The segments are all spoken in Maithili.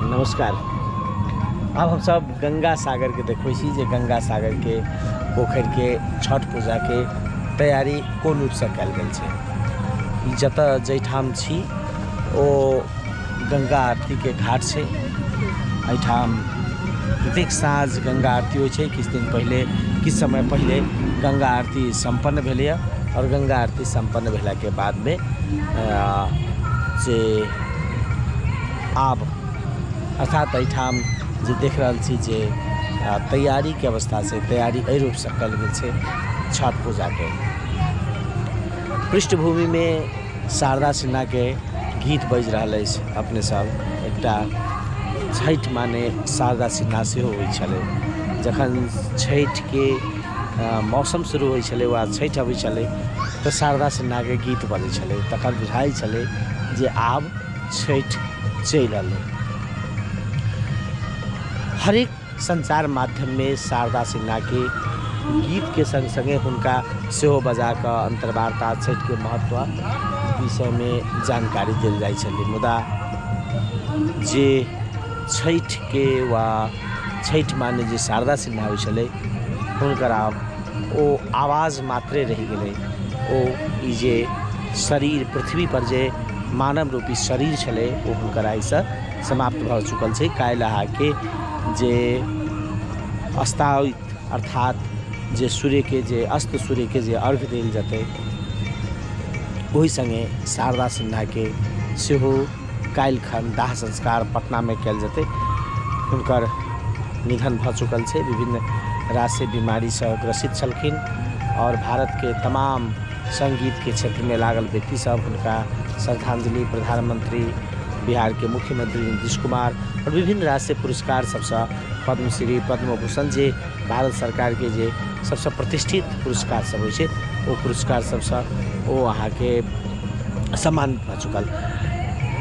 नमस्कार। आब हमसब गंगा सागरके देखबै छी जे गंगा सागरके पोखरिके छठ पूजाके तैयारी कोन रूपसँ कयल गेल छै। ई जतऽ जाहिठाम छी ओ गंगा आरतीके घाट छै। एहिठाम प्रत्येक साँझ गंगा आरती होइ छै। किछु दिन पहिले, किछु समय पहिले गंगा आरती सम्पन्न भेलैए आओर गंगा आरती सम्पन्न भेलाके बादमे से आब अर्थात एहिठाम जे देख रहल छी जे तैयारीके अवस्था छै, तैयारी एहि रूपसँ कयल गेल छै छठ पूजाके। पृष्ठभूमिमे शारदा सिन्हाके गीत बाजि रहल अछि। अपने सब एकटा छठि माने शारदा सिन्हा सेहो होइ छलै। जखन छठिके मौसम शुरू होइ छलै वा छठि अबै छलै तऽ शारदा सिन्हाके गीत बजै छलै, तखन बुझाइ छलै जे आब छठि चलि एलै। हरेक सञ्चार माध्यममे शारदा सिन्हाके गीतके सङ्ग सङ्गे हुनका सेहो बजा कऽ अन्तर्वार्ता छठिके महत्व विषयमे जानकारी देल जाइ छलै। मुदा जे छठिके वा छठि माने जे शारदा सिन्हा होइ छलै, हुनकर आब ओ आवाज मात्रे रहि गेलै। ओ ई जे शरीर पृथ्वीपर जे मानव रूपी शरीर छलै ओ हुनकर आइसँ समाप्त भऽ चुकल छै। काल्हि अहाँके जे अस्तावित अर्थात जे सूर्यके जे अस्त सूर्यके जे अर्घ देल जेतै, ओहि सङ्गे शारदा सिन्हाके सेहो काल्हि खन दाह संस्कार पटनामे कयल जेतै। हुनकर निधन भऽ चुकल छै। विभिन्न राष्ट्रीय बीमारीसँ ग्रसित छलखिन आओर भारतके तमाम सङ्गीतके क्षेत्रमे लागल व्यक्ति सब हुनका श्रद्धांजलि प्रधानमंत्री, बिहारके मुख्यमंत्री नीतीश कुमार आओर विभिन्न राष्ट्रीय पुरस्कार सबसँ पद्मश्री, पद्मभूषण जे भारत सरकारके जे सबसँ प्रतिष्ठित पुरस्कार सब होइ छै ओ पुरस्कार सबसँ ओ अहाँके सम्मानित भऽ चुकल।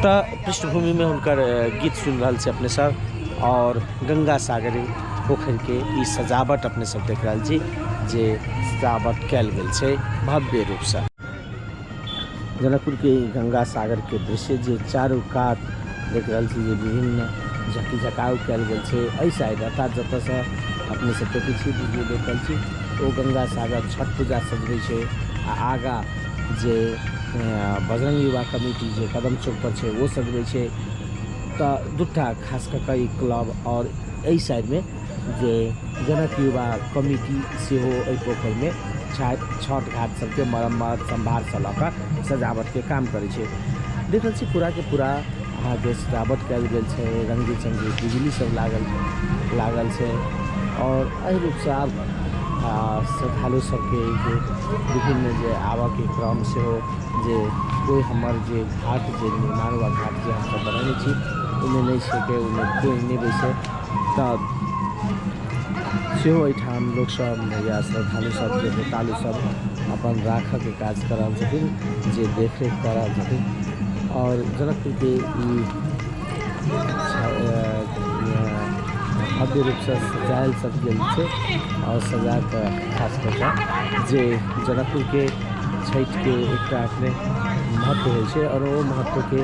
तऽ पृष्ठभूमिमे हुनकर गीत सुनि रहल छी अपने सब आओर गंगा सागर पोखरिके ई सजावट अपने सब देख रहल छी जे सजावट कयल गेल छै भव्य रूपसँ। जनकपुरके ई गंगा सागरके दृश्य जे चारू कात देख रहल छी जे विभिन्न झकी झकाउ कयल गेल छै। एहि साइड अर्थात जतऽसँ अपने सब देखै छी, वीडियो देख रहल छी, ओ गंगा सागर छठ पूजा सजबै छै आ आगाँ जे बजरंग युवा कमिटी जे कदम चौक पर छै ओ सजबै छै। तऽ दूटा खास कऽ कऽ ई क्लब आओर एहि साइडमे जे जनक युवा कमिटी सेहो एहि पोखरिमे छठ घाट सबके मरम्मत सम्भारसँ लऽ कऽ सजावटके काम करै छै। देख रहल छी पूराके पूरा अहाँके सजावट कयल गेल छै, रङ्गी चङ्गी बिजली सब लागल लागल छै आओर एहि रूपसँ आब श्रद्धालु सबके जे विभिन्न जे आबऽके क्रम सेहो जे कोइ हमर जे घाट जे निर्माण वा घाट जे हमसब बनेने छी ओहिमे नहि छेकै, ओहिमे कोइ नहि बैसै, तऽ सेहो एहिठाम लोकसब या श्रद्धालु सब जे व्रतालु सब अपन राखऽके काज कऽ रहल छथिन, जे देखरेख कऽ रहल छथिन। आओर जनकपुरके ई भव्य रूपसँ सजायल सब गेल छै आओर सजा कऽ खास कऽ कऽ जे जनकपुरके छठिके एकटा अपने महत्व होइ छै आओर ओ महत्वके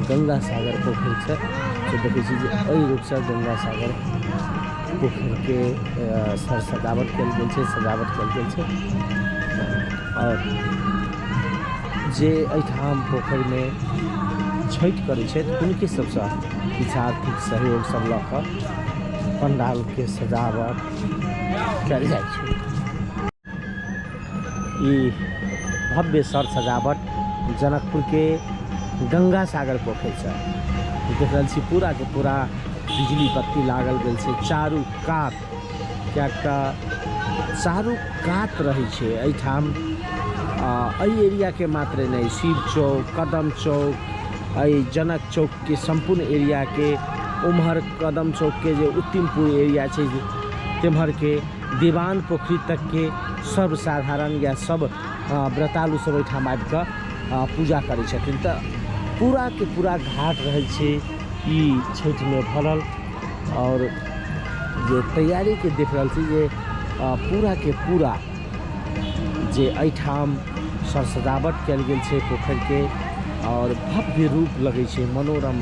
गंगा सागर पोखरिसँ से देखै छी जे एहि रूपसँ गंगा सागर पोखरिके सर सजावट कयल गेल छै, सजावट कयल गेल छै। आओर जे एहिठाम पोखरिमे छठि करै छथि हुनके सबसँ किछु आर्थिक सहयोग सब लऽ कऽ पंडालके सजावट कयल जाइ छै। ई भव्य सर सजावट जनकपुरके गंगा सागर पोखरिसँ देख रहल छी। पूरा के पूरा बिजली बत्ती लागल गेल छै चारू कात, किएक तऽ चारू कात रहै छै एहिठाम। एहि एरियाके मात्रे नहि, शिव चौक, कदम चौक, एहि जनक चौकके सम्पूर्ण एरियाके, उम्हर कदम चौकके जे उत्तिमपुर एरिया छै तेम्हरके दीवान पोखरी तकके सर्वसाधारण या सब व्रतालु सब एहिठाम आबिकऽ पूजा करै छथिन। तऽ पूराके पूरा घाट रहै छै ई छठिमे भरल। आओर जे तैयारीके देख रहल छी जे पूराके पूरा जे एहिठाम सर सजावट कयल गेल छै पोखरिके आओर भव्य रूप लगै छै, मनोरम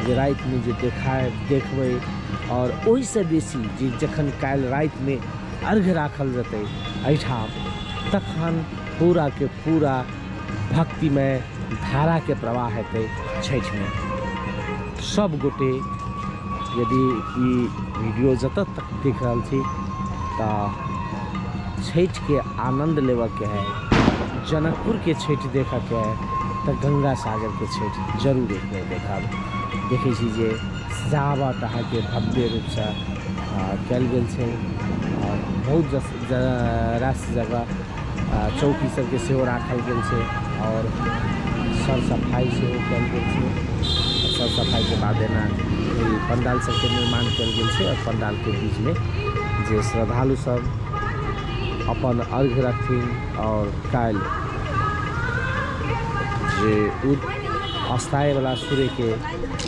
जे रातिमे जे देखायब देखबै आओर ओहिसँ बेसी जे जखन काल्हि रातिमे अर्घ्य राखल जेतै एहिठाम तखन पूराके पूरा भक्तिमय धाराके प्रवाह हेतै छठिमे। सब गोटे यदि ई वीडियो जतऽ तक देख रहल छी तऽ छठिके आनन्द लेबऽके है, जनकपुरके छठि देखऽके है तऽ गंगा सागरके छठि जरूर एक बेर देखब। देखै छी जे सजावट अहाँके भव्य रूपसँ कयल गेल छै आओर बहुत रास जगह चौकी सबके सेहो राखल गेल छै आओर सर सफाइ सेहो कयल गेल छै। सर सफाइके बाद एना ई पंडाल सबके निर्माण कयल गेल छै आओर पंडालके बीचमे जे श्रद्धालु सब अपन अर्घ्य रखथिन आओर काल्हि जे अस्तायवला सूर्यके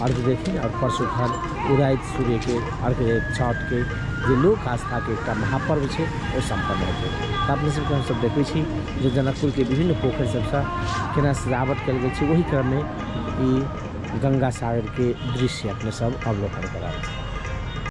अर्घ्य देथिन आओर परसू खन उड़ाइत सूर्यके अर्घ्य छठके जे लोक आस्थाके एकटा महापर्व छै ओ सम्पन्न हेतै। तऽ अपने सबके हमसब देखै छी जे जनकपुरके विभिन्न पोखरि सबसँ केना सजावट कयल गेल छै। ओहि क्रममे ई गंगा सागरके दृश्य अपने सब अवलोकन करब।